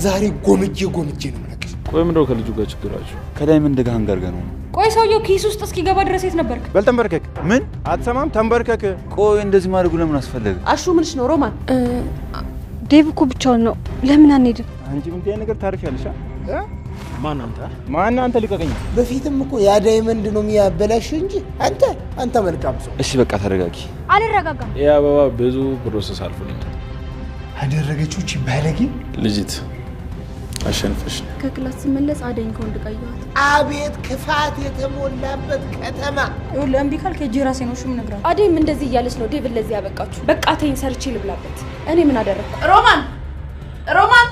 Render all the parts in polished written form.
ዛሬ ጎምጄ ጎምጄ ነው የምነግርሽ። ቆይ ምንድነው ከልጁ ጋር ችግራችሁ? ከዳይመንድ ጋር አንጋርገ ነው። ቆይ ሰውየው ኪስ ውስጥ እስኪገባ ድረስ የት ነበርክ? በል ተንበርከክ። ምን አትሰማም? ተንበርከክ። ቆይ እንደዚህ ማድረጉ ለምን አስፈለገ? አሹ ምንሽ ነው ሮማን? ዴቭ እኮ ብቻውን ነው። ለምን አንሄድም? አንቺ ምን ታይ ነገር ታርፊያለሽ? ማን አንተ? ማን አንተ? ልቀቀኝ። በፊትም እኮ ያ ዳይመንድ ነው የሚያበላሽ እንጂ አንተ አንተ መልካም ሰው። እሺ በቃ ተረጋጊ። አልረጋጋም። ይሄ አበባ ብዙ process አልፎ ነው አደረገችው። እቺ ባለጌ ልጅት አሸንፈሽ። ከ class ስመለስ አደይን ከወንድ ጋር አየኋት። አቤት ክፋት የተሞላበት ከተማ። ይኸውልህ እምቢ ካልክ ሄጄ ራሴ ነው እሺ የምነግራት። አደይም እንደዚህ እያለች ነው ዴቭን ለዚህ ያበቃችሁ። በቃ ተይኝ፣ ሰርቼ ልብላበት። እኔ ምን አደረግኩ? ሮማን ሮማን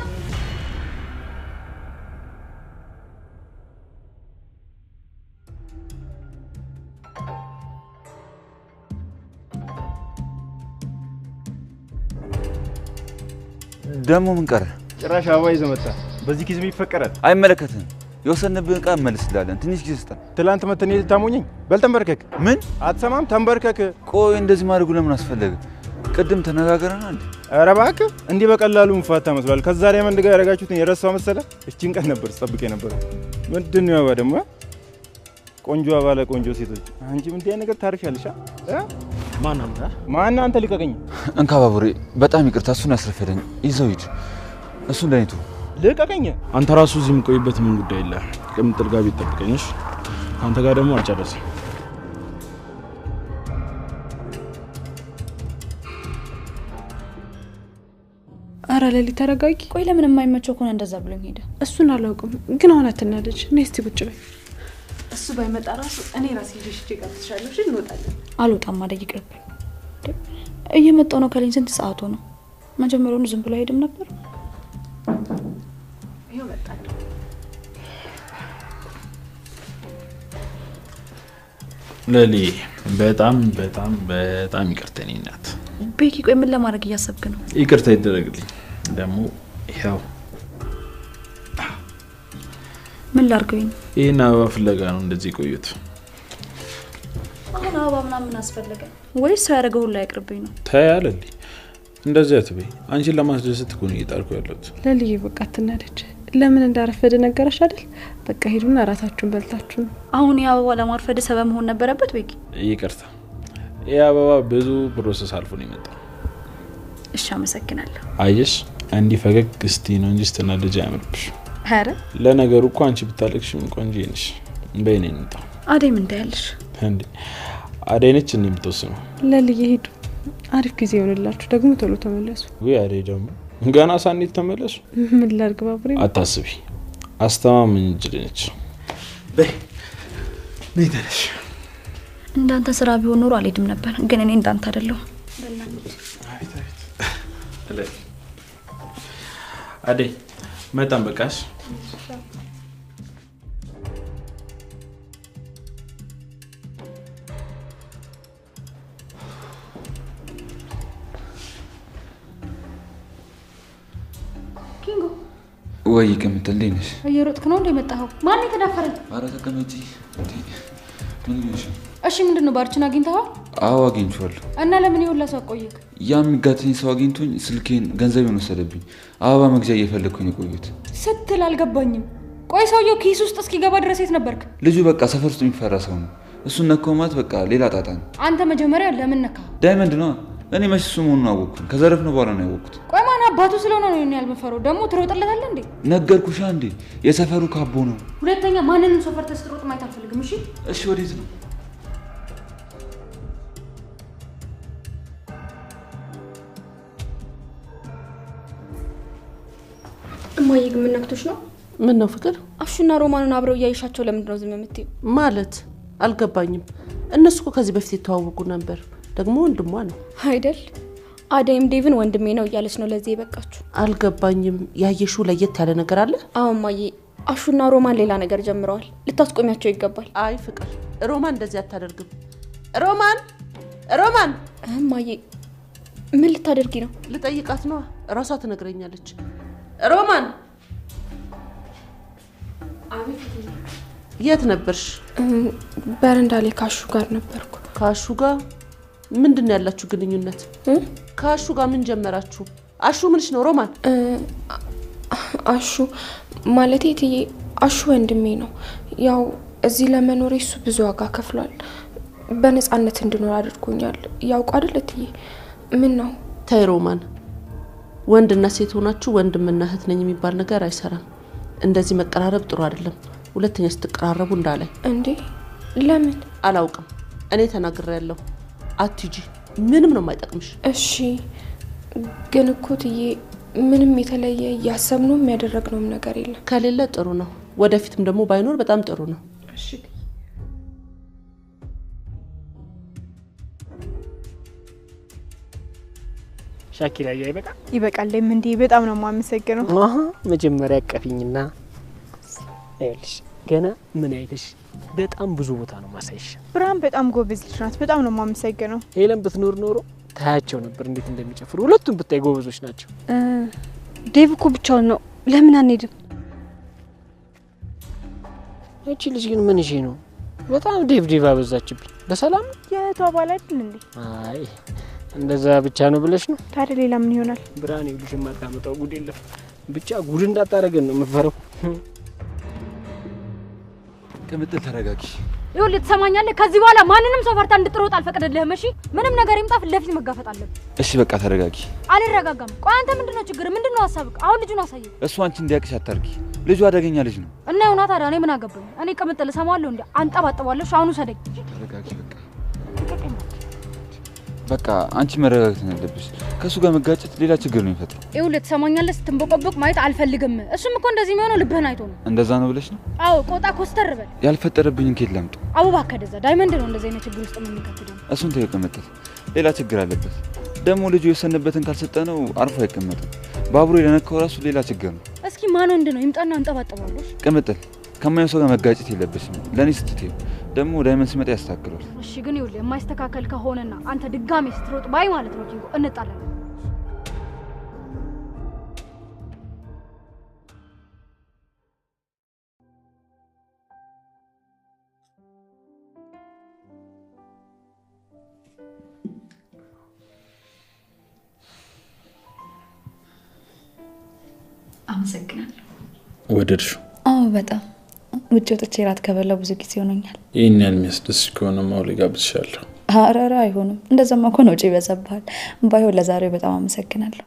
ደግሞ ምን ቀረ? ጭራሽ አበባ ይዘህ መጣ። በዚህ ጊዜ ይፈቀራል? አይመለከትህም። የወሰንብህን ዕቃ እንመልስልሃለን። ትንሽ ጊዜ ስጠን። ትላንት መተህ እኔን ልታሞኘኝ? በል ተንበርከክ። ምን አትሰማም? ተንበርከክ። ቆይ እንደዚህ ማድረጉ ለምን አስፈለገ? ቅድም ተነጋግረናል። ኧረ እባክህ እንዲህ በቀላሉ ምፋታ መስሏል። ከዛ ዳይመንድ ጋር ያደረጋችሁትን የረሳው መሰለህ? እቺን ቀን ነበር ስጠብቅ የነበረው። ምንድን ነው አበባ ደግሞ? ቆንጆ አበባ ለቆንጆ ሴቶች። አንቺ ምን ታይ ነገር ታርፊያለሽ? ማን አንተ? ማን አንተ? ልቀቀኝ። እንካ ባቡሬ፣ በጣም ይቅርታ። እሱን ያስረፈደኝ። ይዘው ሂድ። እሱን ለኔ ተው። ልቀቀኝ። አንተ ራሱ እዚህ የምቆይበት ምን ጉዳይ የለ። ቅምጥል ጋር ቢጠብቀኝ። እሺ ከአንተ ጋር ደግሞ አልጨረስም። አረ ለሊ ተረጋጊ። ቆይ ለምን የማይመቸው ከሆነ እንደዛ ብሎኝ ሄደ? እሱን አላውቅም፣ ግን አሁን አትናደጅ። ነይ እስቲ ቁጭ በይ። እሱ ባይመጣ ራሱ እኔ ራሴ ይዤሽ ሄጄ እጋብዝሻለሁ። እሺ እንወጣለን። አልወጣም። አደይ ይቅርብኝ። እየመጣሁ ነው ካለኝ ስንት ሰዓቱ ነው? መጀመሪያውኑ ዝም ብሎ አይሄድም ነበር። ይኸው መጣለሁ። ለሊ በጣም በጣም በጣም ይቅርታ የእኔ እናት። ቤኪ ቆይ ምን ለማድረግ እያሰብክ ነው? ይቅርታ ይደረግልኝ። ደግሞ ይኸው ምን ላድርገው? ይሄን አበባ ፍለጋ ነው እንደዚህ የቆዩት። አሁን አበባ ምናምን አስፈለገ ወይስ ሰው ያደረገው ሁሉ አይቅርብኝ ነው? ተይ አለልኝ፣ እንደዚህ አትበይ። አንቺን ለማስደሰት እኮ ነው እየጣርኩ ያለሁት። ለልዬ በቃ አትናደጅ። ለምን እንዳረፈደ ነገረሽ አይደል? በቃ ሄዱና እራታችሁን በልታችሁ ነው። አሁን ይሄ አበባ ለማርፈድ ሰበብ መሆን ነበረበት ቤኪ? ይቅርታ፣ ይሄ አበባ ብዙ process አልፎ ነው የመጣው። እሺ አመሰግናለሁ። አየሽ፣ እንዲህ ፈገግ እስቲ ነው እንጂ ስትናደጂ አያምርብሽ። ኧረ ለነገሩ እኮ አንቺ ብታለቅሽም ቆንጆ ነሽ። በይ ነይ እንውጣ። አደይ ምን ታያለሽ እንዴ? አደይ ነች እንዴ የምትወስነው? ለልዬ ሄዱ። አሪፍ ጊዜ ይሆንላችሁ። ደግሞ ቶሎ ተመለሱ። ውይ አደይ ደግሞ ገና ሳንሄድ ተመለሱ። ምን ላድርግ ባቡሬ? አታስቢ፣ አስተማማኝ እጅ ነች። በይ ነይ ተነሽ። እንዳንተ ስራ ቢሆን ኖሮ አልሄድም ነበር፣ ግን እኔ እንዳንተ አይደለሁም። አቤት አቤት። አደይ መጣን። በቃሽ። ኪንጎ ወይ ቅምጥል፣ እንዴት ነሽ? እየሮጥክ ነው እንደ የመጣኸው? ማን የተዳፈረኝ? ኧረ ተቀመጪ። ምን ሆነሽ? እሺ ምንድን ነው ባርችን አግኝተኸዋል? አዎ አግኝቼዋለሁ። እና ለምን ይሁላ ሰው አቆየክ? ያ የሚጋተኝ ሰው አግኝቶኝ ስልኬን፣ ገንዘቤን ወሰደብኝ። አበባ መግዣ እየፈለግኩኝ ነው የቆየሁት። ስትል አልገባኝም። ቆይ ሰውየው ኪስ ውስጥ እስኪገባ ድረስ የት ነበርክ? ልጁ በቃ ሰፈር ውስጥ የሚፈራ ሰው ነው። እሱን ነካው ማለት በቃ ሌላ ጣጣ ነው። አንተ መጀመሪያ ለምን ነካኸው? ዳይመንድ ነዋ። እኔ መች እሱ መሆኑን አወቅኩኝ። ከዘረፍነው በኋላ ነው ያወቅኩት። ቆይ ማን አባቱ ስለሆነ ነው እኔ ያልመፈረው? ደግሞ ትሮጥለታለህ እንዴ? ነገርኩሽ እንዴ፣ የሰፈሩ ካቦ ነው። ሁለተኛ ማንንም ሰው ፈርተህ ስትሮጥ ማየት አልፈልግም። እሺ እሺ። ወዴት ነው? እማዬ ግን ምን ነክቶሽ ነው? ምን ነው ፍቅር? አሹና ሮማንን አብረው እያየሻቸው ለምንድን ነው ዝም የምትይው? ማለት አልገባኝም። እነሱ እኮ ከዚህ በፊት የተዋወቁ ነበር። ደግሞ ወንድሟ ነው አይደል? አደይም ዴቭን ወንድሜ ነው እያለች ነው ለዚህ የበቃችሁ። አልገባኝም። ያየሽው ለየት ያለ ነገር አለ? አዎ እማዬ፣ አሹና ሮማን ሌላ ነገር ጀምረዋል። ልታስቆሚያቸው ይገባል። አይ ፍቅር፣ ሮማን እንደዚህ አታደርግም። ሮማን ሮማን! እማዬ ምን ልታደርጊ ነው? ልጠይቃት ነዋ። እራሷ ትነግረኛለች። ሮማን! አቤት። የት ነበርሽ? በረንዳ ላይ ካሹ ጋር ነበርኩ። ካሹ ጋር ምንድን ነው ያላችሁ ግንኙነት? ካሹ ጋር ምን ጀመራችሁ? አሹ ምንሽ ነው ሮማን? አሹ ማለቴ እትዬ አሹ ወንድሜ ነው። ያው እዚህ ለመኖሬ እሱ ብዙ ዋጋ ከፍሏል። በነፃነት እንድኖር አድርጎኛል። ያውቁ አይደል እትዬ? ምን ነው? ተይ ሮማን፣ ወንድና ሴት ሆናችሁ ወንድምና እህት ነኝ የሚባል ነገር አይሰራም። እንደዚህ መቀራረብ ጥሩ አይደለም። ሁለተኛ ስትቀራረቡ እንዳላይ። እንዴ ለምን? አላውቅም። እኔ ተናግሬያለሁ። አትጂ፣ ምንም ነው የማይጠቅምሽ። እሺ ግን እኮ እትዬ ምንም የተለየ እያሰብነው የሚያደረግነውም ነገር የለም። ከሌለ ጥሩ ነው። ወደፊትም ደግሞ ባይኖር በጣም ጥሩ ነው። እሺ ሻኪራ ይበቃል? ይበቃል። እንዴ በጣም ነው የማመሰግነው። አሃ መጀመሪያ አቀፊኝና ይኸውልሽ ገና ምን አይተሽ በጣም ብዙ ቦታ ነው ማሳይሽ። ብርሃን በጣም ጎበዝ ልጅ ናት። በጣም ነው የማመሰግነው። ሄለን ብትኖር ኖሮ ታያቸው ነበር እንዴት እንደሚጨፍሩ። ሁለቱም ብታይ ጎበዞች ናቸው። ዴቭ እኮ ብቻውን ነው። ለምን አንሄድም? እቺ ልጅ ግን ምን እሺ ነው? በጣም ዴቭ ዴቭ አበዛችብኝ። በሰላም የእህቷ ባል አይደል እንዴ? አይ እንደዛ ብቻ ነው ብለሽ ነው? ታዲያ ሌላ ምን ይሆናል? ብርሃን ይኸውልሽ የማታመጣው ጉድ የለም። ብቻ ጉድ እንዳታረገን ነው የምፈራው። ቅምጥል ተረጋጊ። ይኸውልህ ትሰማኛለህ? ከዚህ በኋላ ማንንም ሰው ፈርታ እንድትሮጥ አልፈቅድልህም። እሺ? ምንም ነገር ይምጣ ፊት ለፊት መጋፈጥ አለብህ። እሺ በቃ ተረጋጊ። አልረጋጋም። ቆይ አንተ ምንድነው ችግር? ምንድነው ሀሳብህ? አሁን ልጁን አሳየኝ። እሱ አንቺ እንዲያውቅሽ አታርጊ። ልጁ አደገኛ ልጅ ነው። እና ይሁና ታዲያ እኔ ምን አገባኝ? እኔ ቅምጥል እሰማዋለሁ እንዴ? አንጠባጥባለሁ። እሺ አሁን ውሰደኝ። ተረጋጊ በቃ በቃ አንቺ መረጋጋት ነው ያለብሽ። ከሱ ጋር መጋጨት ሌላ ችግር ነው የሚፈጥረው። ይኸውልህ ትሰማኛለህ? ስትንቦቀቦቅ ማየት አልፈልግም። እሱም እኮ እንደዚህ የሚሆነው ልብህን አይቶ ነው። እንደዛ ነው ብለሽ ነው? አዎ ቆጣ ኮስተር በል። ያልፈጠረብኝን ከየት ላምጣው? አቡ እባክህ ወደዛ። ዳይመንድ ነው እንደዚህ አይነት ችግር ውስጥ የሚከትደው። እሱን ተይው ቅምጥል፣ ሌላ ችግር አለበት። ደግሞ ልጁ የወሰነበትን ካልሰጠነው አርፎ አይቀመጥም። ባቡሬ ለነካው ራሱ ሌላ ችግር ነው። እስኪ ማን ወንድ ነው ይምጣና አንጠባጥባለሁ። ቅምጥል ከማየው ሰው ጋር መጋጨት የለብሽም። ለኔ ስትተይው ደግሞ ዳይመንድ ሲመጣ ያስተካክለዋል። እሺ ግን ይኸውልህ የማይስተካከል ከሆነና አንተ ድጋሜ ስትሮጥ ባይ ማለት ነው ኪንጎ እንጣላለን። አመሰግናለሁ። ወደድሽው? አዎ በጣም። ውጭ ወጥቼ ራት ከበላሁ ብዙ ጊዜ ሆኖኛል። ይህን ያህል የሚያስደስት ከሆነማ ሁሌ ጋብዝሻለሁ። ኧረ አይሆንም። እንደዛማ ከሆነ ወጪ ይበዛብሃል። ባይሆን ለዛሬው በጣም አመሰግናለሁ።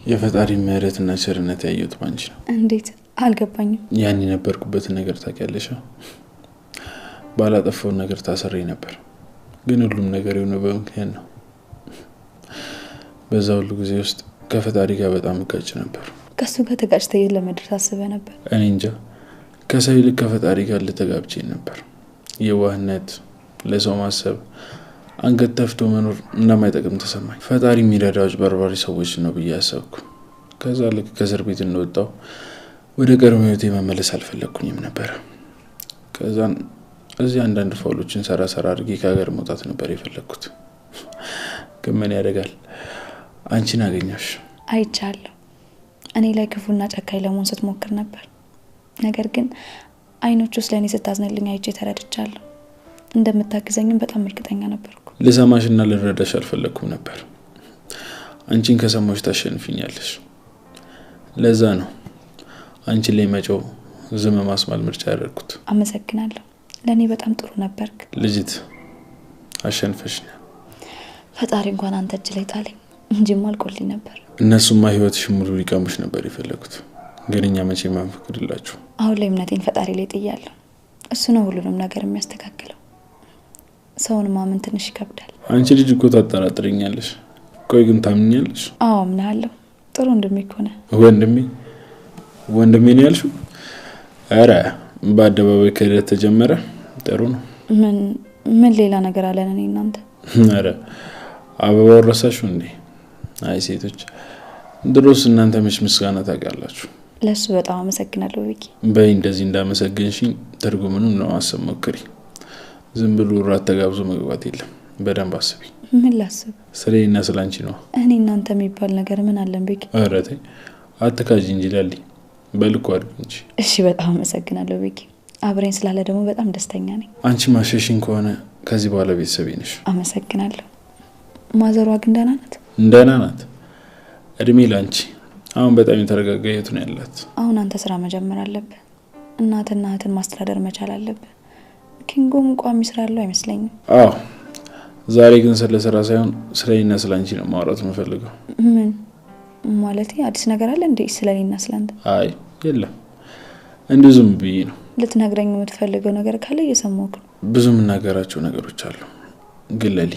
የፈጣሪ ምሕረትና ቸርነት ያየሁት ባንቺ ነው። እንዴት? አልገባኝም። ያን የነበርኩበትን ነገር ታውቂያለሽ። ባላጠፋውን ነገር ታስሬ ነበር፣ ግን ሁሉም ነገር የሆነው በምክንያት ነው። በዛ ሁሉ ጊዜ ውስጥ ከፈጣሪ ጋር በጣም እጋጭ ነበር። ከሱ ጋር ተጋጭተህ የት ለመድረስ አስበህ ነበር? እኔ እንጃ። ከሰው ይልቅ ከፈጣሪ ጋር ልተጋብቼ ነበር። የዋህነት፣ ለሰው ማሰብ፣ አንገት ተፍቶ መኖር እንደማይጠቅም ተሰማኝ። ፈጣሪ የሚረዳው አጭበርባሪ ሰዎች ነው ብዬ አሰብኩ። ከዛ ልክ ከእስር ቤት እንደወጣሁ ወደ ቀድሞ ህይወቴ መመለስ አልፈለግኩኝም ነበረ። ከዛን እዚህ አንዳንድ ፋውሎችን ሰራ ሰራ አድርጌ ከሀገር መውጣት ነበር የፈለግኩት። ግን ምን ያደርጋል አንቺን አገኘሁሽ። አይቻለሁ። እኔ ላይ ክፉና ጨካኝ ለመሆን ስትሞክር ነበር። ነገር ግን አይኖቹ ስለኔ ስታዝንልኝ አይቼ ተረድቻለሁ። እንደምታግዘኝም በጣም እርግጠኛ ነበርኩ። ልሰማሽና ልረዳሽ አልፈለግኩም ነበር። አንቺን ከሰማሽ ታሸንፊኛለሽ። ለዛ ነው አንቺን ላይ መጮህ ዝም ማስማል ምርጫ ያደረኩት። አመሰግናለሁ። ለኔ በጣም ጥሩ ነበርክ። ልጅት አሸንፈሽኛል። ፈጣሪ እንኳን አንተ እጅ ላይ ጣለኝ እንጂማ አልቆልኝ ነበር። እነሱማ ህይወትሽን ሙሉ ሊቀሙሽ ነበር የፈለጉት፣ ግን እኛ መቼም አንፈቅድላችሁ። አሁን ላይ እምነቴን ፈጣሪ ላይ ጥያለሁ። እሱ ነው ሁሉንም ነገር የሚያስተካክለው። ሰውን ማመን ትንሽ ይከብዳል። አንቺ ልጅ እኮ ታጠራጥሪኛለሽ። ቆይ ግን ታምኛለሽ? አዎ አምናለሁ። ጥሩ ወንድሜ እኮ ነህ። ወንድሜ? ወንድሜ ነው ያልሽው? ኧረ በአደባባይ ክህደት ተጀመረ። ጥሩ ነው። ምን ምን ሌላ ነገር አለን እኔ እናንተ? ኧረ አበባውን ረሳሽው እንዴ? አይ ሴቶች፣ ድሮስ እናንተ መች ምስጋና ታውቃላችሁ? ለሱ በጣም አመሰግናለሁ ቢኪ። በይ እንደዚህ እንዳመሰገንሽኝ ትርጉሙንም ለማሰብ ሞክሪ። ዝም ብሎ እራት ተጋብዞ መግባት የለም። በደንብ አስቢ። ምን ላስብ? ስለ እኔና ስለ አንቺ ነው። እኔ እናንተ የሚባል ነገር ምን አለን ቢኪ? ኧረ ተይ አትካጂ እንጂ ላሊ፣ በልኩ አድርጊ እንጂ። እሺ በጣም አመሰግናለሁ ቢኪ። አብረኝ ስላለ ደግሞ በጣም ደስተኛ ነኝ። አንቺ ማሸሽኝ ከሆነ ከዚህ በኋላ ቤተሰቤ ነሽ። አመሰግናለሁ። ማዘሯ ግን ደህና ናት? ደህና ናት። እድሜ ላንቺ። አሁን በጣም የተረጋጋ ህይወት ነው ያላት። አሁን አንተ ስራ መጀመር አለብህ። እናትና እህትን ማስተዳደር መቻል አለብህ። ኪንጎም ቋሚ ስራ ያለው አይመስለኝም። አዎ፣ ዛሬ ግን ስለ ስራ ሳይሆን ስለ እኔና ስለ አንቺ ነው ማውራት የምፈልገው። ምን ማለት አዲስ ነገር አለ እንዴ? ስለ እኔና ስለ አንተ? አይ የለም፣ እንዲሁ ዝም ብዬ ነው። ልትነግረኝ የምትፈልገው ነገር ካለ እየሰማሁህ ነው። ብዙ የምናገራቸው ነገሮች አሉ፣ ግን ለሊ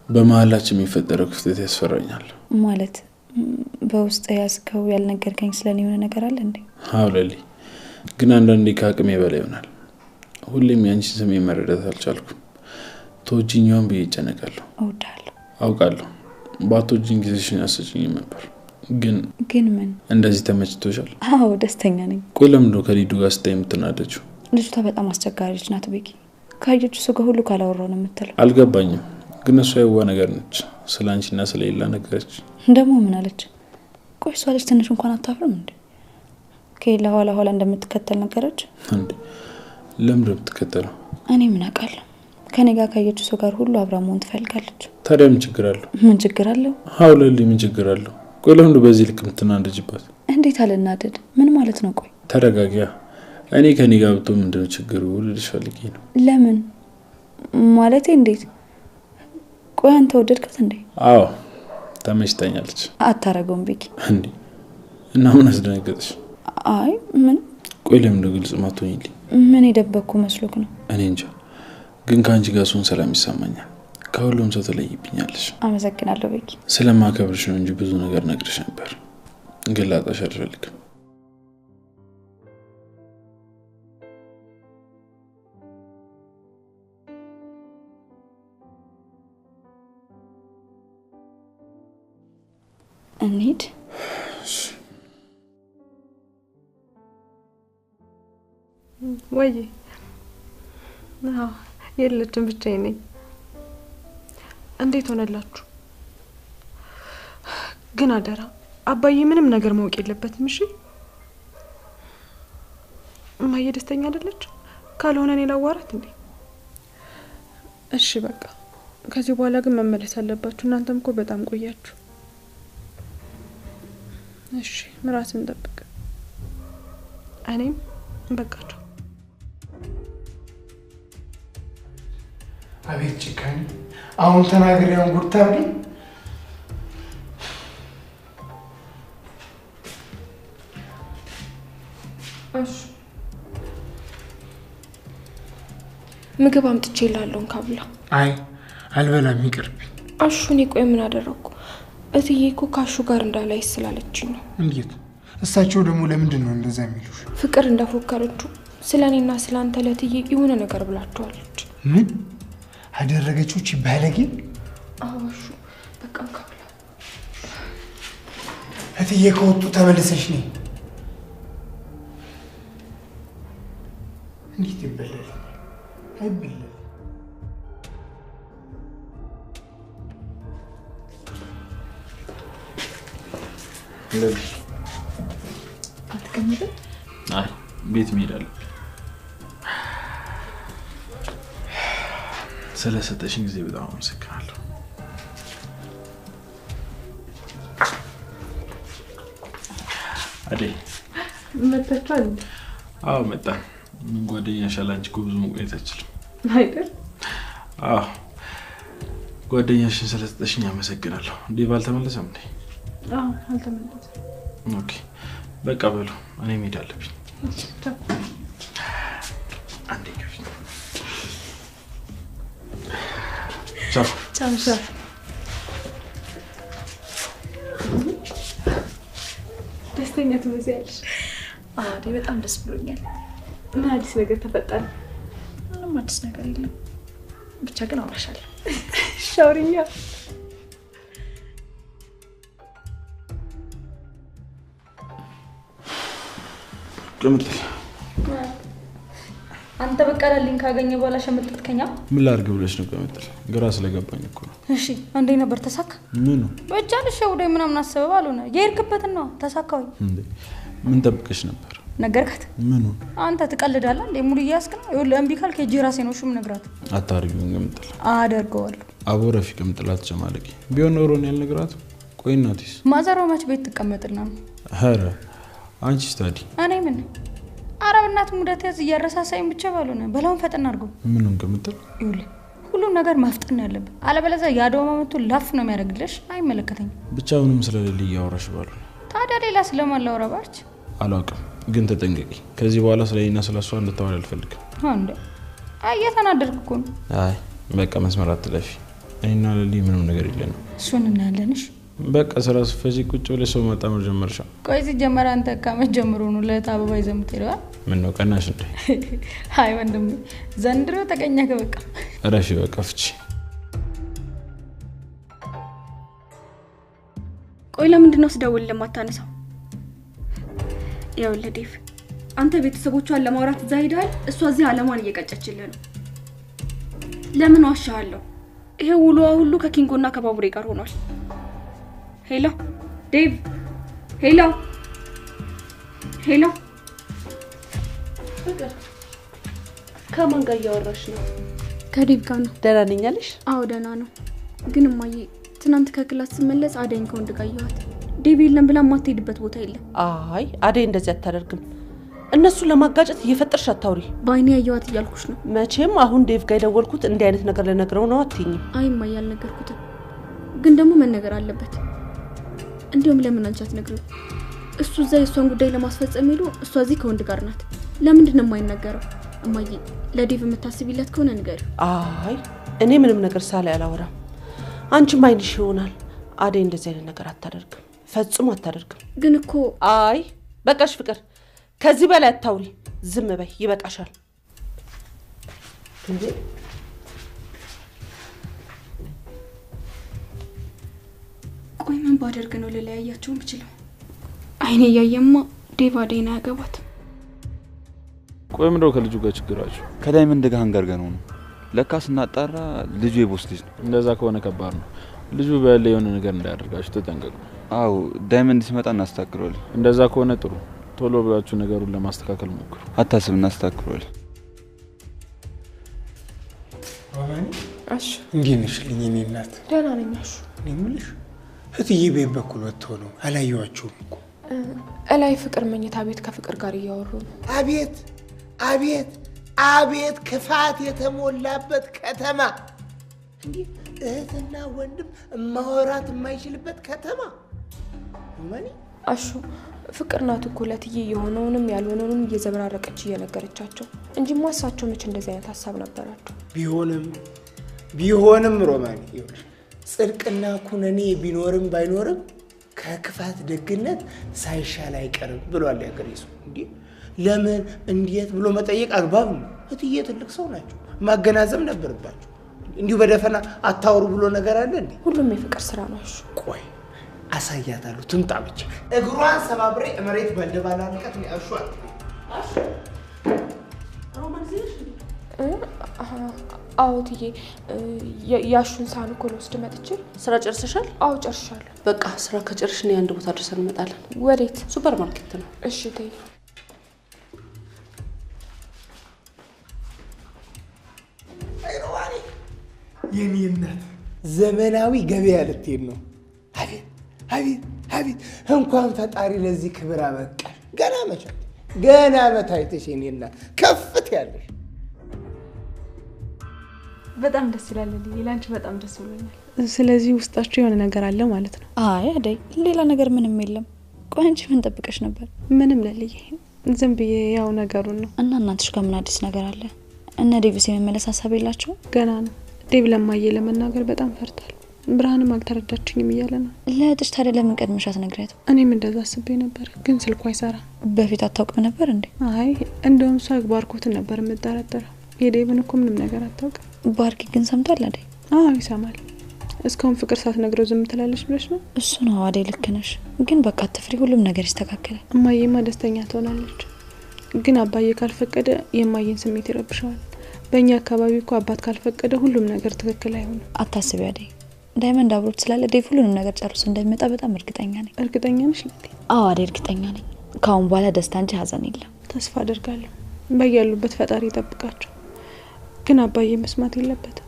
በመሀላችን የሚፈጠረው ክፍተት ያስፈራኛል። ማለት በውስጥ ያዝከው ያልነገርከኝ ስለኔ የሆነ ነገር አለ እንዴ? አዎ ለሊ፣ ግን አንዳንዴ ከአቅሜ በላይ ይሆናል። ሁሌም ያንቺን ስሜት መረዳት አልቻልኩም። ትወጂኝ ይሆን ብዬ እጨነቃለሁ። እወድሃለሁ። አውቃለሁ፣ ባትወጂኝ ጊዜሽን አትሰጪኝም ነበር። ግን ግን ምን እንደዚህ ተመችቶሻል? አዎ ደስተኛ ነኝ። ቆይ ለምንድን ነው ከሊዱ ጋር ስታይ የምትናደጂው? ልጅቷ በጣም አስቸጋሪ ልጅ ናት ቤኪ። ካየችው ሰው ጋር ሁሉ ካላወራው ነው የምትለው። አልገባኝም፣ ግን እሷ የዋ ነገር ነች። ስለ አንቺና ስለ ኤላ ነገረች። ደግሞ ምን አለች? ቆይ እሷ ልጅ ትንሽ እንኳን አታፍርም እንዴ? ከኤላ ኋላ ኋላ እንደምትከተል ነገረች። እንዴ ለምንድን ነው የምትከተለው? እኔ ምን አውቃለሁ። ከኔ ጋር ካየችው ሰው ጋር ሁሉ አብራ መሆን ትፈልጋለች። ታዲያ ምን ችግር አለው? ምን ችግር አለው? አዎ ለሊ ምን ችግር አለው? ቆይ ለምንድን በዚህ ልክ የምትናደጂባት? እንዴት አልናደድ? ምን ማለት ነው? ቆይ ተረጋጊያ። እኔ ከኔ ጋር ብትሆን ምንድን ነው ችግሩ ልልሽ ፈልጌ ነው። ለምን ማለቴ እንዴት? ቆይ አንተ ወደድካት እንዴ? አዎ ተመችታኛለች። አታረገውም ቤኪ። እንዴ እና ምን አስደነገጠሽ? አይ ምን። ቆይ ለምንድን ነው ግልጽ ማትሆኝልኝ? ምን የደበቅኩ መስሎክ ነው? እኔ እንጃ፣ ግን ከአንቺ ጋር ስሆን ሰላም ይሰማኛል። ከሁሉም ሰው ተለይብኛለሽ። አመሰግናለሁ ቤኪ። ስለማከብርሽ ነው እንጂ ብዙ ነገር ነግርሽ ነበር፣ ግን ላጣሽ አልፈልግም። እንሂድ። ወይ አዎ፣ የለችም፣ ብቻዬን ነኝ። እንዴት ሆነላችሁ? ግን አደራ አባዬ ምንም ነገር ማወቅ የለበትም። እሺ? እማዬ ደስተኛ አይደለች? ካልሆነ እኔ ላዋራት እንዴ? እሺ በቃ ከዚህ በኋላ ግን መመለስ አለባችሁ። እናንተም እኮ በጣም ቆያችሁ። እሺ ራስን ጠብቅ። እኔም በቃቸው። አቤት ጭካኔ! አሁን ተናግሬ አሁን ጉድ ታብዲ። እሺ ምግብ አምጥቼ እልሃለሁ፣ እንካ ብላ። አይ አልበላም፣ ይቅርብኝ። አሹ እኔ ቆይ ምን አደረግኩ? እትዬ እኮ ካሹ ጋር እንዳላይ ስላለችኝ ነው። እንዴት? እሳቸው ደግሞ ለምንድን ነው እንደዛ የሚሉሽ? ፍቅር እንዳፎከረችው ስለ እኔና ስለ አንተ ለእትዬ የሆነ ነገር ብላችኋለች። ምን አደረገችው? እቺ ባለጌ! አዎ አሹ በቃ እንካ ብላ። እትዬ ከወጡ ተመልሰሽ ነይ። እንዴት ይበላል? አይበላል። አትቀምጥም? አይ ቤት መሄድ አለብኝ። ስለሰጠሽኝ ጊዜ በጣም አመሰግናለሁ። አደይ መጣችኋል? አዎ መጣን። ምን ጓደኛሽ አለ አንቺ እኮ ብዙ መቆየት አትችልም አይደል? አዎ ጓደኛሽን ስለሰጠሽኝ አመሰግናለሁ። ዴቭ አልተመለሰም እንዴ? አዎ አልተመለሰም። okay በቃ በሉ እኔ መሄድ አለብኝ። አንዴ ከፊት ቻው ቻው ቻው። ደስተኛ ትመስያለሽ። አዎ በጣም ደስ ብሎኛል። ምን አዲስ ነገር ተፈጠረ? ምንም አዲስ ነገር የለም። ብቻ ግን አወራሻለሁ። ሻውሪኛ ቅምጥል አንተ በቀላልኝ ካገኘ በኋላ ሸመጠጥከኛ። ምን ላድርግ ብለሽ ነው ቅምጥል? ግራ ስለገባኝ እኮ ነው። እሺ አንዴ ነበር ተሳካ። ምኑ ብቻ ልሸውደኝ ምናምን አስበህ ባልሆነ የሄድክበትን ነው ተሳካ ወይ? እንዴ ምን ጠብቀሽ ነበር? ነገርካት? ምኑ? አንተ ትቀልዳለህ እንዴ? ሙሉ እያስክ ነው። ይኸውልህ እምቢ ካልክ ሄጄ ራሴ ነው እሺ የምነግራት። አታርጊውም ቅምጥል። አደርገዋለሁ። አቦ ረፊ ቅምጥል አትጨማለቂ። ቢሆን ኖሮ እኔ አልነግራትም። ቆይ እናቴስ? ማዘሯ መች ቤት ትቀመጥና ነው? ኧረ አንቺስ ታዲያ? እኔ ምን ኧረ በእናትህ ሙዳት ያዝ፣ እያረሳሳኝ ብቻ ባልሆነ በላውን ፈጠን አድርገው። ምኑን ቅምጥል? ይኸውልህ ሁሉም ነገር ማፍጠን ነው ያለብህ፣ አለበለዚያ የአድዋ መጥቶ ላፍ ነው የሚያደርግልሽ። አይመለከተኝም። ብቻ ምንም ስለሌለ እያወራሽ ባልሆነ። ታዲያ ሌላ ስለማን ላውራ? ባርች አላውቅም፣ ግን ተጠንቀቂ። ከዚህ በኋላ ስለኔና ስለሷ እንድታወሪ አልፈልግም። እንዴ? አይ እየተናደድክ እኮ ነው። አይ በቃ መስመር አትለፊ። እኔና ለሊ ምንም ነገር የለንም። እሱን እናያለን። እሺ በቃ ስራ ስትፈቺ ቁጭ ብለሽ ሰው ማጣመር ጀመርሻ። ቆይ ሲጀመር አንተ ከመቼ ጀምሮ ነው ለእህት አበባ ይዘህ የምትሄደው? ምን ነው ቀናሽ እንዴ? አይ ወንድሜ ዘንድሮ ተቀኘህ በቃ። እረፊ በቃ ፍቺ። ቆይ ለምንድን ነው ስደውልልህ የማታነሳው? ይኸውልህ ዴቭ፣ አንተ ቤተሰቦቿን ለማውራት እዛ ሄደሃል፣ እሷ እዚህ አለሟን እየቀጨችልህ ነው። ለምን ዋሻሃለሁ? ይሄ ውሎዋ ሁሉ ከኪንጎና ከባቡሬ ጋር ሆኗል። Hello ዴቭ፣ hello hello። ፍቅር ከማን ጋር እያወራሽ ነው? ከዴቭ ጋር ነው። ደህና ነኝ አለሽ? አዎ ደህና ነው። ግን እማዬ ትናንት ከ class ስመለስ አደይን ከወንድ ጋር አየኋት። ዴቭ የለም ብላ የማትሄድበት ቦታ የለም። አይ አደይ እንደዚህ አታደርግም። እነሱን ለማጋጨት እየፈጠርሽ አታውሪ። በአይኔ ያየኋት እያልኩሽ ነው። መቼም አሁን ዴቭ ጋር የደወልኩት እንዲህ አይነት ነገር ልነግረው ነው አትይኝም? አይ እማዬ አልነገርኩትም፣ ግን ደግሞ መነገር አለበት። እንዲሁም ለምን አንቺ አትነግሪው? እሱ እዛ የእሷን ጉዳይ ለማስፈጸም ሄዶ እሷ እዚህ ከወንድ ጋር ናት። ለምንድን ነው የማይናገረው? እማዬ ለዴቭ የምታስቢለት ከሆነ ንገሪው። አይ እኔ ምንም ነገር ሳላይ አላወራም። አንቺም አይንሽ ይሆናል። አደይ እንደዚህ አይነት ነገር አታደርግም፣ ፈጽሞ አታደርግም። ግን እኮ አይ በቃሽ ፍቅር፣ ከዚህ በላይ አታውሪ። ዝም በይ፣ ይበቃሻል። እንዴ ቆይ ምን ባደርግ ነው ልለያያቸው የምችለው? አይኔ እያየማ ዴቭ አደይን አያገባትም። ቆይ ምንድነው ከልጁ ጋር ችግራችሁ? ከዳይመንድ ጋር አንጋርገን ነው። ለካ ስናጣራ ልጁ የ boss ልጅ ነው። እንደዛ ከሆነ ከባድ ነው። ልጁ በያለ የሆነ ነገር እንዳያደርጋችሁ ተጠንቀቁ። አዎ ዳይመንድ ሲመጣ እናስተካክለዋለን። እንደዛ ከሆነ ጥሩ። ቶሎ ብላችሁ ነገሩን ለማስተካከል ሞክሩ። አታስብ፣ እናስተካክለዋለን። ሮማኒ እሺ፣ እንዴት ነሽልኝ የኔ እናት? ደህና ነኝ። አሹ እኔ የምልሽ እትዬ ቤት በኩል ወጥተው ነው አላየኋቸውም እኮ። እላይ ፍቅር መኝታ ቤት ከፍቅር ጋር እያወሩ ነው። አቤት አቤት አቤት ክፋት የተሞላበት ከተማ! እንዲህ እህትና ወንድም ማውራት የማይችልበት ከተማ። ሮማኒ አሹ ፍቅር ናት እኮ ለእትዬ የሆነውንም ያልሆነውንም እየዘበራረቀች እየነገረቻቸው እንጂማ እሳቸው መች እንደዚህ አይነት ሀሳብ ነበራቸው? ቢሆንም ሮማኒ ይኸውልሽ ጽድቅና ኩነኔ ቢኖርም ባይኖርም ከክፋት ደግነት ሳይሻል አይቀርም ብሏል ያገሬ ሰው። እንዴ ለምን እንዴት ብሎ መጠየቅ አግባብ ነው። እትዬ ትልቅ ሰው ናቸው፣ ማገናዘብ ነበረባቸው። እንዲሁ በደፈና አታውሩ ብሎ ነገር አለ እንዴ? ሁሉም የፍቅር ስራ ነው። አሹ ቆይ አሳያታለሁ፣ ትምጣ ብቻ። እግሯን ሰባብሬ መሬት ባልደባላለቀት ነው። አሹ አሹ ሮማን እዚህ ነሽ? አዎ እትዬ፣ የአሹን ሳህን እኮ ልወስድ መጥቼ። ስራ ጨርሰሻል? አዎ ጨርሻለሁ። በቃ ስራ ከጨርሽ እኔ አንድ ቦታ ደርሰን እንመጣለን። ወዴት? ሱፐር ማርኬት ነው። እሺ እትዬ። የኔ እናት ዘመናዊ ገበያ ልትሄድ ነው። አቤት አቤት አቤት! እንኳን ፈጣሪ ለዚህ ክብር አበቃሽ። ገና መቻት ገና መታይተሽ የኔ እናት ከፍት ያለሽ። በጣም ደስ ይላል ልዬ፣ ላንቺ በጣም ደስ ብሎኛል። ስለዚህ ውስጣችሁ የሆነ ነገር አለ ማለት ነው? አይ አደይ፣ ሌላ ነገር ምንም የለም። ቆይ አንቺ ምን ጠብቀሽ ነበር? ምንም ለልዬ፣ ዝም ብዬ ያው ነገሩን ነው። እና እናትሽ ጋር ምን አዲስ ነገር አለ? እነ ዴቪስ የመመለስ ሀሳብ የላቸውም? ገና ነው። ዴቭ ለማየ ለመናገር በጣም ፈርቷል። ብርሃንም አልተረዳችኝም እያለ ነው። ለእህትሽ ታዲያ ለምን ቀድመሽ አትነግሪያትም? እኔም እንደዛ አስቤ ነበር፣ ግን ስልኳ አይሰራም። በፊት አታውቅም ነበር እንዴ? አይ እንደውም እሷ ባርኮትን ነበር የምጠረጥረው። የዴቭን እኮ ምንም ነገር አታውቅም። ባርኪ ግን ሰምቷል አደይ? አዎ ይሰማል። እስካሁን ፍቅር ሳትነግረው ዝም ትላለች ብለሽ ነው? እሱ ነው አደይ፣ ልክ ነሽ። ግን በቃ አትፍሪ፣ ሁሉም ነገር ይስተካከላል። እማዬማ ደስተኛ ትሆናለች፣ ግን አባዬ ካልፈቀደ የእማዬን ስሜት ይረብሸዋል። በእኛ አካባቢ እኮ አባት ካልፈቀደ ሁሉም ነገር ትክክል አይሆንም። አታስቢ አደይ፣ ዳይመንድ አብሮት ስላለ ዴቭ ሁሉንም ነገር ጨርሶ እንደሚመጣ በጣም እርግጠኛ ነኝ። እርግጠኛ ነሽ ለሊ? አዎ አደይ እርግጠኛ ነኝ። ከአሁን በኋላ ደስታ እንጂ ሀዘን የለም። ተስፋ አደርጋለሁ። በያሉበት ፈጣሪ ይጠብቃቸው። ግን አባዬ መስማት የለበትም።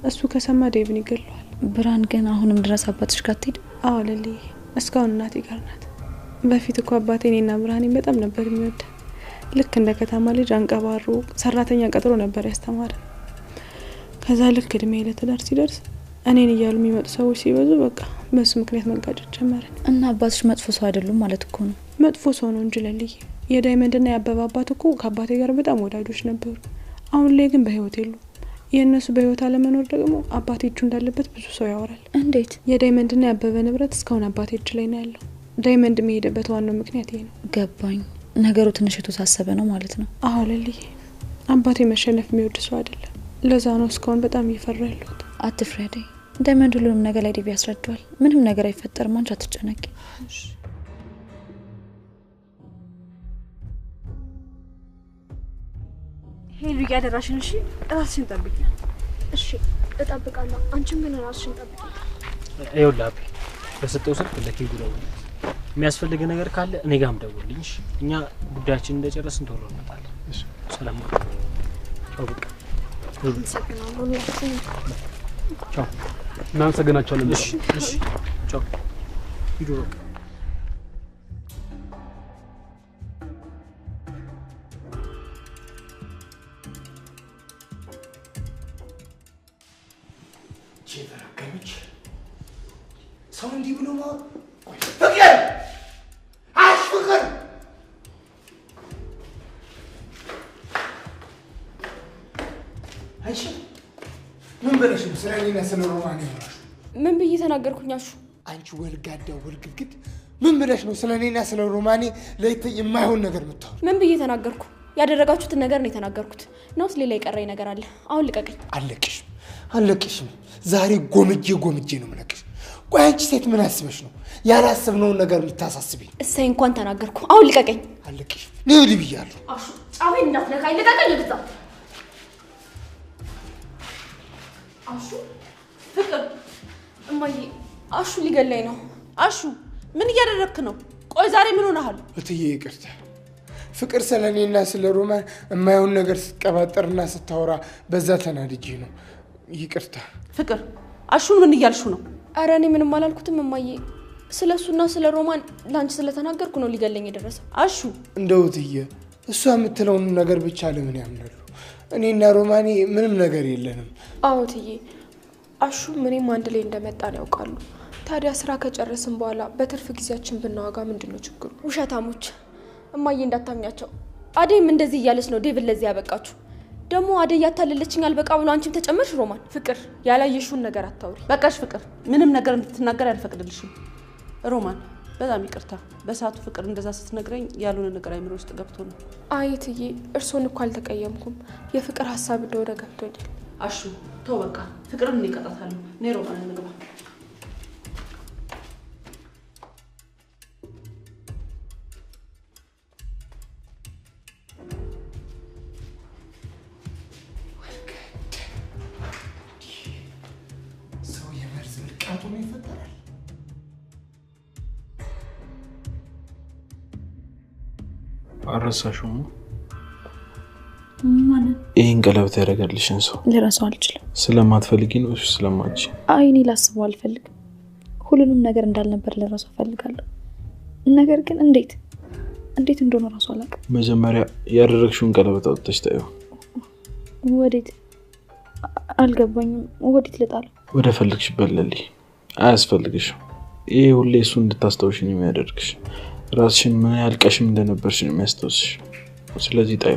እሱ ከሰማ ዴቭን ይገለዋል። ብርሃን ግን አሁንም ድረስ አባትሽ ጋር አትሄድም? አዎ ለልዬ፣ እስካሁን እናቴ ጋር ናት። በፊት እኮ አባቴ እኔና ብርሃኔን በጣም ነበር የሚወደን። ልክ እንደ ከተማ ልጅ አንቀባሮ ሰራተኛ ቀጥሮ ነበር ያስተማረን። ከዛ ልክ እድሜ ለትዳር ሲደርስ እኔን እያሉ የሚመጡ ሰዎች ሲበዙ በቃ በሱ ምክንያት መጋጨት ጀመርን። እና አባትሽ መጥፎ ሰው አይደሉም ማለት እኮ ነው? መጥፎ ሰው ነው እንጂ ለልዬ። የዳይመንድና የአበባ አባት እኮ ከአባቴ ጋር በጣም ወዳጆች ነበሩ። አሁን ላይ ግን በህይወት የሉም። የእነሱ በህይወት አለመኖር ደግሞ አባቴ እጁ እንዳለበት ብዙ ሰው ያወራል። እንዴት? የዳይመንድና የአበበ ንብረት እስካሁን አባቴ እጅ ላይ ነው ያለው። ዳይመንድ የሚሄደበት ዋናው ምክንያት ይሄ ነው። ገባኝ። ነገሩ ትንሽ የተወሳሰበ ነው ማለት ነው። አዎ ለልዬ፣ አባቴ መሸነፍ የሚወድ ሰው አይደለም። ለዛ ነው እስካሁን በጣም እየፈራ ያለሁት። አትፍሪ አደይ፣ ዳይመንድ ሁሉንም ነገር ላይ ዴቭ ያስረዳዋል። ምንም ነገር አይፈጠርም፣ አንቺ አትጨነቂ። ሄሉ እያደራሽን። እሺ ራስሽን ጠብቂ። እሺ እጠብቃለሁ። አንቺም ግን ራስሽን ጠብቂ። ይኸውልህ አቤ፣ በሰጠው ስልክ ለኪንጉ ደውልለት። የሚያስፈልግ ነገር ካለ እኔ ጋርም ደውልልኝ። እሺ እኛ ጉዳያችንን እንደጨረስን ቶሎ እንመጣለን። ሰላም ነው። ቻው። በቃ ቻው። እናመሰግናቸዋለን። እሺ እሺ፣ ቻው። ሂዱ በቃ። የተረገመች ሰው እንዲህ ብሎ ማወቅ። ፍቅር አሽ ፍቅር አንቺ ምን ብለሽ ነው ስለ እኔና ስለ ሮማን ያወራሽው? ምን ብዬ ተናገርኩኝ አሹ? አንቺ ወልጋዳ ወልግግድ ምን ብለሽ ነው ስለ እኔና ስለ ሮማኔ ለይተ የማይሆን ነገር የምታወሪው? ምን ብዬ ተናገርኩ? ያደረጋችሁትን ነገር ነው የተናገርኩት። ነውስ ሌላ የቀረኝ ነገር አለ? አሁን ልቀቀኝ። አለቅሽም አለቅሽም። ዛሬ ጎምጄ ጎምጄ ነው የምለቅሽ። ቆይ አንቺ ሴት ምን አስበሽ ነው ያላሰብነውን ነገር የምታሳስቢኝ? እሰይ እንኳን ተናገርኩ። አሁን ልቀቀኝ። አለቅሽም። ነይ ወዲህ ብያለሁ። አሹ ጫፌን እንዳትነካኝ፣ ልቀቀኝ። ወደዛ አሹ። ፍቅር እማዬ፣ አሹ ሊገላኝ ነው። አሹ ምን እያደረግክ ነው? ቆይ ዛሬ ምን ሆነሃል? እትዬ ይቅርታ። ፍቅር ስለ እኔና ስለ ሮማን የማይሆን ነገር ስትቀባጠርና ስታወራ በዛ ተናድጄ ነው። ይቅርታ። ፍቅር አሹን ምን እያልሽው ነው? ኧረ እኔ ምንም አላልኩትም እማዬ። ስለ እሱና ስለ ሮማን ለአንቺ ስለተናገርኩ ነው ሊገለኝ የደረሰው። አሹ እንደው እትዬ እሷ የምትለውን ነገር ብቻ ለምን ያምናሉ? እኔና ሮማኔ ምንም ነገር የለንም። አዎ እትዬ፣ አሹም እኔም አንድ ላይ እንደመጣን ያውቃሉ። ታዲያ ስራ ከጨረስን በኋላ በትርፍ ጊዜያችን ብናዋጋ ምንድን ነው ችግሩ? ውሸታሞች እማዬ፣ እንዳታምኛቸው። አደይም እንደዚህ እያለች ነው ዴቭን ለዚህ ያበቃችሁ። ደግሞ አደይ ያታለለችኝ አልበቃ ብሎ አንቺም ተጨመርሽ ሮማን። ፍቅር ያላየሽውን ነገር አታውሪ። በቃሽ ፍቅር፣ ምንም ነገር እንድትናገር አልፈቅድልሽም። ሮማን በጣም ይቅርታ፣ በሰዓቱ ፍቅር እንደዛ ስትነግረኝ ያልሆነ ነገር አይምሮ ውስጥ ገብቶ ነው። አይ እትዬ፣ እርስዎን እኮ አልተቀየምኩም። የፍቅር ሀሳብ እንደሆነ ገብቶኛል። አሹ ተው በቃ፣ ፍቅርን እኔ እቀጣታለሁ። ነይ ሮማን እንግባ። ሰው የመርዝ ብልቃጡ ነው ይፈጠራል። አልረሳሽውም? ማንን? ይህን ቀለበት ያደረገልሽን ሰው ልረሳው አልችልም። ስለማትፈልጊ ነው እሱ ስለማትችይ? አይ እኔ ላስበው አልፈልግም። ሁሉንም ነገር እንዳልነበር ልረሳው እፈልጋለሁ። ነገር ግን እንዴት እንዴት እንደሆነ እራሱ አላውቅም። መጀመሪያ ያደረግሽውን ቀለበት አውጥተሽ ታዩ። ወዴት አልገባኝም። ወዴት ልጣለው? ወደ ፈልግሽበት ለሊ፣ አያስፈልግሽም። ይሄ ሁሌ እሱ እንድታስታውሽ ነው የሚያደርግሽ። ራስሽን ምን ያህል ቀሽም እንደነበርሽ ነው የሚያስታውስሽ። ስለዚህ ጣዩ።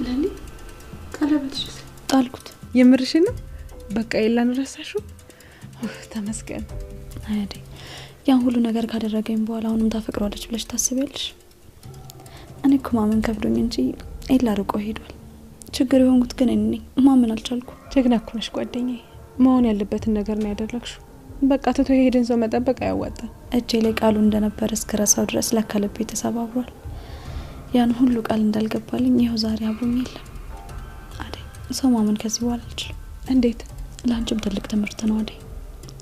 ለሊ ቀለበትሽስ? ጣልኩት። የምርሽን ነው? በቃ የላን ረሳሽው? ተመስገን። አይ አደይ፣ ያን ሁሉ ነገር ካደረገኝ በኋላ አሁንም ታፈቅሯለች ብለሽ ታስቢያለሽ? እኔ እኮ ማመን ከብዶኝ እንጂ ኤላ ርቆ ሄዷል። ችግር የሆንኩት ግን እኔ ነኝ። ማመን አልቻልኩም። ጀግና እኮ ነሽ ጓደኛዬ። መሆን ያለበትን ነገር ነው ያደረግሽው። በቃ ትቶ የሄደን ሰው መጠበቅ አያዋጣም። እጄ ላይ ቃሉ እንደነበረ እስክረሳው ድረስ ለካ ልቤ ተሰባብሯል። ያን ሁሉ ቃል እንዳልገባልኝ ይኸው ዛሬ አብሮኝ የለም። አደይ፣ ሰው ማመን ከዚህ በኋላ አልችልም። እንዴት? ለአንቺም ትልቅ ትምህርት ነው አደይ።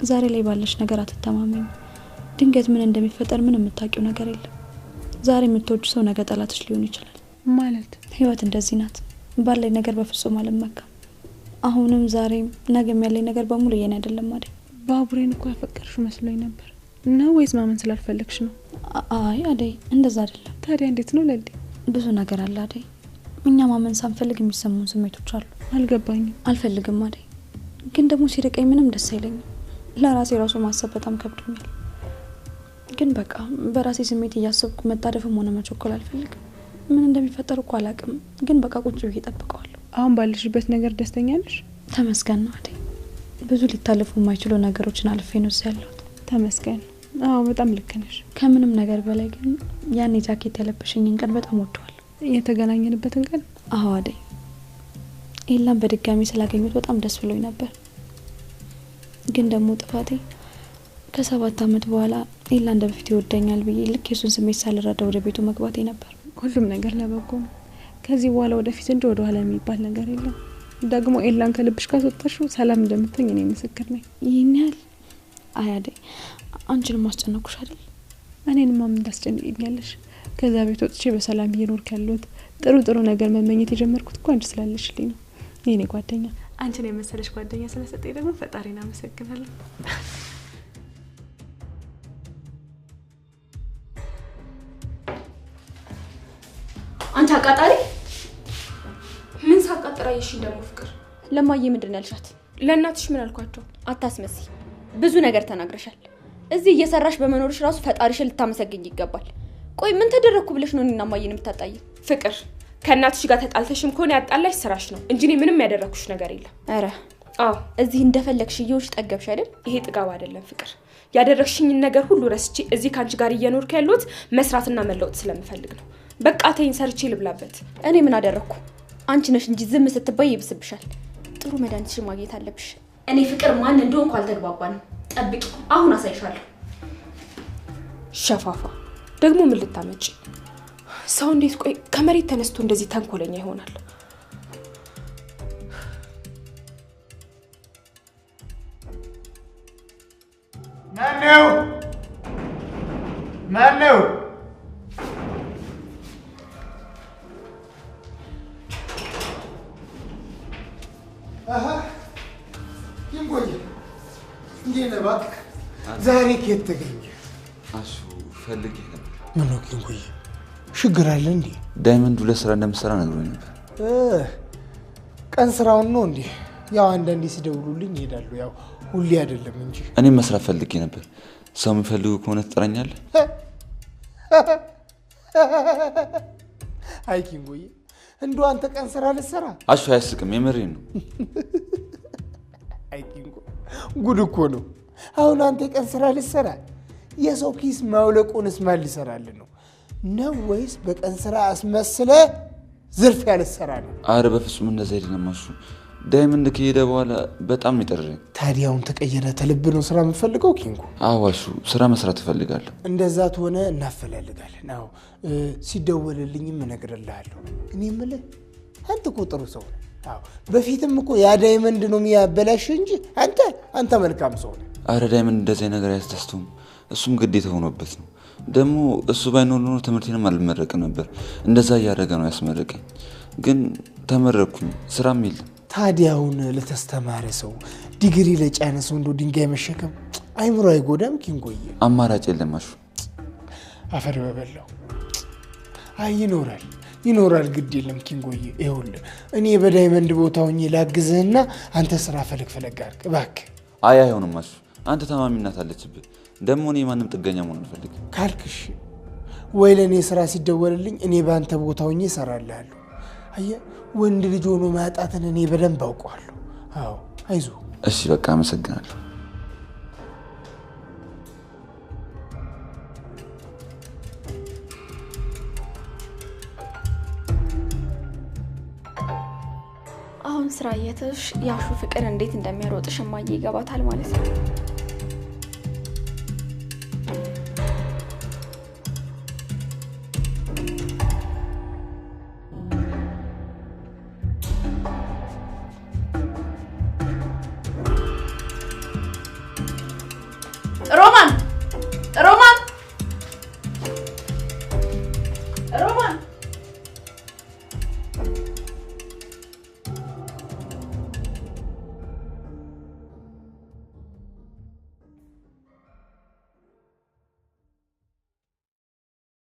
ዛሬ ላይ ባለሽ ነገር አትተማመኝ። ድንገት ምን እንደሚፈጠር ምን የምታውቂው ነገር የለም። ዛሬ የምትወጂው ሰው ነገ ጠላትሽ ሊሆን ይችላል። ማለት ህይወት እንደዚህ ናት። ባለኝ ነገር በፍጹም አልመካም። አሁንም ዛሬም ነገም ያለኝ ነገር በሙሉ የኔ አይደለም አደይ። ባቡሬን እኮ ያፈቀርሽው መስሎኝ ነበር። ነው ወይስ ማመን ስላልፈለግሽ ነው? አይ አደይ፣ እንደዛ አይደለም። ታዲያ እንዴት ነው ለሊ? ብዙ ነገር አለ አደይ። እኛ ማመን ሳንፈልግ የሚሰሙን ስሜቶች አሉ። አልገባኝም። አልፈልግም አደይ፣ ግን ደግሞ ሲርቀኝ ምንም ደስ አይለኝም። ለራሴ ራሱ ማሰብ በጣም ከብዶኛል። ግን በቃ በራሴ ስሜት እያሰብኩ መጣደፍም ሆነ መቸኮል አልፈልግም። ምን እንደሚፈጠር እኮ አላውቅም፣ ግን በቃ ቁጭ ብዬ እጠብቀዋለሁ። አሁን ባለሽበት ነገር ደስተኛ ነሽ? ተመስገን ነው አደይ። ብዙ ሊታለፉ የማይችሉ ነገሮችን አልፌ ነው እዚህ ያለሁት። ተመስገን። አዎ በጣም ልክ ነሽ። ከምንም ነገር በላይ ግን ያን ጃኬት ያለበሽኝን ቀን በጣም ወደዋለሁ። የተገናኘንበትን ቀን? አዎ አደይ፣ ኤላን በድጋሚ ስላገኙት በጣም ደስ ብሎኝ ነበር። ግን ደግሞ ጥፋቴ ከ7 ዓመት በኋላ ኤላ እንደ በፊት ይወደኛል ብዬ ልክ የሱን ስሜት ሳልረዳ ወደ ቤቱ መግባቴ ነበር። ሁሉም ነገር ለበጎ ነው። ከዚህ በኋላ ወደፊት እንጂ ወደ ኋላ የሚባል ነገር የለም። ደግሞ ኤላን ከልብሽ ካስወጣሽው ሰላም እንደምትሆኝ እኔ ምስክር ነኝ። ይሄን ያህል? አይ አደይ፣ አንቺንም አስጨነቅኩሽ አይደል? እኔንማ ምን ታስጨንቂኛለሽ? ከዛ ቤት ወጥቼ በሰላም እየኖርኩ ያለሁት ጥሩ ጥሩ ነገር መመኘት የጀመርኩት እኮ አንቺ ስላለሽልኝ ነው። የኔ ጓደኛ፣ አንቺን የመሰለሽ ጓደኛ ስለሰጠኝ ደግሞ ፈጣሪን አመሰግናለሁ። አንቺ አቃጣሪ! ምን ሳቃጥር አየሽኝ ደግሞ ፍቅር? ለማየ ምንድን ነው ያልሻት? ለእናትሽ ምን አልኳቸው? አታስመስይ። ብዙ ነገር ተናግረሻል። እዚህ እየሰራሽ በመኖርሽ ራሱ ፈጣሪሽን ልታመሰግኝ ይገባል። ቆይ ምን ተደረኩ ብለሽ ነው እኔና እማዬን የምታጣይኝ? ፍቅር ከእናትሽ ጋር ተጣልተሽም ከሆነ ያጣላሽ ስራሽ ነው እንጂ እኔ ምንም ያደረኩሽ ነገር የለም። ኧረ አዎ፣ እዚህ እንደፈለግሽ እየሆንሽ ጠገብሽ አይደል? ይሄ ጥጋብ አይደለም ፍቅር። ያደረግሽኝን ነገር ሁሉ ረስቼ እዚህ ከአንቺ ጋር እየኖርኩ ያለሁት መስራትና መለወጥ ስለምፈልግ ነው። በቃ ተይኝ፣ ሰርቼ ልብላበት። እኔ ምን አደረኩ? አንቺ ነሽ እንጂ ዝም ስትባይ ይብስብሻል። ጥሩ መድኃኒትሽን ማግኘት አለብሽ። እኔ ፍቅር ማን እንደሆንኩ አልተግባባንም። ጠብቂ፣ አሁን አሳይሻለሁ። ሸፋፋ ደግሞ ምን ልታመጪ? ሰው እንዴት ቆይ ከመሬት ተነስቶ እንደዚህ ተንኮለኛ ይሆናል? ማነው? ማነው? አሃ ይንጎይ፣ እንዴት ነህ? እባክህ ዛሬ ከየት ተገኘ? አሹ ፈልጌህ ነበር። ምነው ኪንጎዬ፣ ችግር አለ እንዴ? ዳይመንድ ሁለት ስራ እንደምሰራ ነግሮኝ ነበር። ቀን ስራውን ነው እንዴ? ያው አንዳንዴ ሲደውሉልኝ ይሄዳሉ። ያው ሁሌ አይደለም እንጂ። እኔም መስራት ፈልጌ ነበር። ሰው የሚፈልጉ ከሆነ ትጠራኛለህ? አይ ኪንጎዬ፣ እንደው አንተ ቀን ስራ ልትሰራ? አሹ አያስቅም፣ የምሬን ነው። አይ ኪንጎ፣ ጉድ እኮ ነው። አሁን አንተ ቀን ስራ ልትሰራ የሰው ኪስ ማውለቁንስ ማን ሊሰራልህ ነው? ነው ወይስ በቀን ስራ አስመስለ ዝርፊያ ልትሰራ ነው? አረ በፍጹም እንደዛ አይደለም አሹ። ዳይመንድ ከሄደ በኋላ በጣም ነው የጠረረኝ። ታዲያ አሁን ተቀየረ ተልብ ነው ስራ የምፈልገው ኪንጎ? አዎ አሹ፣ ስራ መስራት እፈልጋለሁ። እንደዛ ትሆነ እናፈላልጋለን። አዎ ሲደወልልኝም እነግርልሃለሁ። እኔ የምልህ አንተ እኮ ጥሩ ሰው ነህ። አዎ በፊትም እኮ ያ ዳይመንድ ነው የሚያበላሽ እንጂ አንተ መልካም ሰው ነህ። አረ ዳይመንድ እንደዚህ ነገር አያስደስተውም። እሱም ግዴታ ሆኖበት ነው። ደግሞ እሱ ባይኖር ኖሮ ትምህርቴንም አልመረቅም ነበር። እንደዛ እያደረገ ነው ያስመረቀኝ። ግን ተመረቅኩኝ፣ ስራም የለም። ታዲያ አሁን ለተስተማረ ሰው ዲግሪ ለጫነ ሰው እንደው ድንጋይ መሸከም አይምሮ አይጎዳም ኪንጎዬ? አማራጭ የለም አሹ። አፈር በበላው። አይ ይኖራል ይኖራል፣ ግድ የለም ኪንጎዬ። ይኸውልህ እኔ በዳይመንድ ቦታ ሆኜ ላግዝህና አንተ ስራ ፈለግ ፈለግ አድርግ እባክህ። አይ አይሆንም አሹ፣ አንተ ታማሚ እናት አለችብህ። ደግሞ እኔ ማንም ጥገኛ መሆን አልፈልግም። ካልክሽ ወይ ለእኔ ስራ ሲደወልልኝ እኔ በአንተ ቦታ ሆኜ እሰራልሃለሁ። አየህ ወንድ ልጅ ሆኖ ማጣትን እኔ በደንብ አውቀዋለሁ። አዎ አይዞህ። እሺ በቃ አመሰግናለሁ። አሁን ስራ እየተውሽ ያሹ ፍቅር እንዴት እንደሚያሮጥሽ እማዬ ይገባታል ማለት ነው።